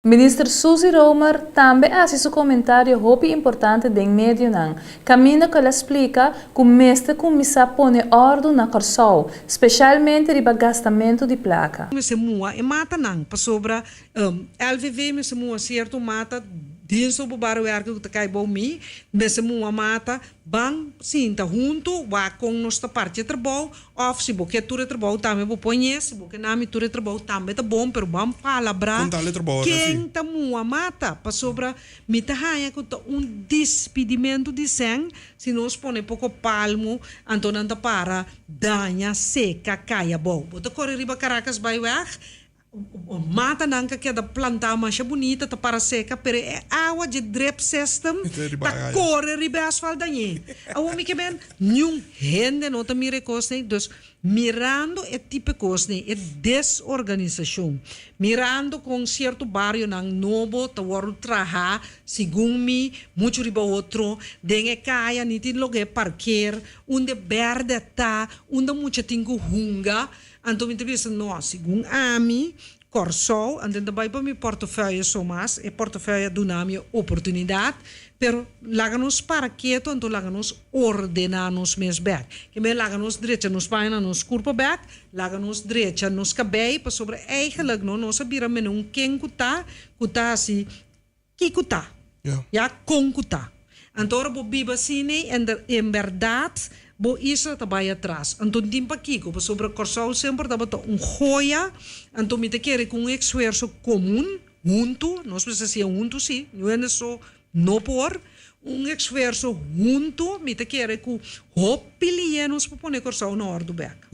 Minister Suzy Romer tambe a hasi su komentario hopi importante den medionan, kaminda ku el a splika ku mester kuminsá pone òrdu na Kòrsou, spesialmente riba gastamentu di plaka. Mester mua e matanan pasobra LVV mester mua sierto mata den su openbare werken ku ta kai bou mi, mester mua mata ban sinta huntu wak kon nos ta parti e trabou Of si bo ke tur e trabou tambe bo por ñe, si bo ke nami tur e trabou tambe ta bon, pero ban palabrá Kon tal e trabou ora si? ken ta mua mata, pasobra mi ta haña ku ta un dispidimentu di sèn si nos pone poko palmu, anto nan ta para daña, seka, kai abou. Bo ta kore riba Caracas bai wèg, Matanan ka keda plantá masha bunita ta para seka pero e awa dje drip system ta kore riba e asfalt dañ'é. Awor mi ke men niun hende no ta mira e kos nei. Dus mirando e tipo e kos nei, e desorganisashon, mirando kon sierto barionan nobo ta wòrdu trahá segun mi muchu riba otro den e kaya ni tin loke parker, unda e bèrdè ta, unda mucha tin ku hunga. Anto mi ta bisa, No, segun ami, Kòrsou, anto ta bai pa mi portefeuille so mas, e portefeuille a duna mi e oportunidat, pero laga nos para ketu, anto laga nos ordená nos mes bèk. Ke men laga nos drecha nos paña na nos kurpo bèk, laga nos drecha nos kabei, pasobra eigenlijk no, nos a bira mene un ken ku ta, ku ta hasi Kiko ta? Ya, kon ku ta? Anto ora bo biba asina ei, en bèrdat bo isla ta bai atras. Anto tin pakiko, pasobra Kòrsou semper tabata un joya, anto mi ta kere ku un esfuerso komun, huntu, nos mester hasié huntu sí, niun hende so no por, un esfuerso huntu mi ta kere ku hopi lié nos por pone Kòrsou na òrdu bèk.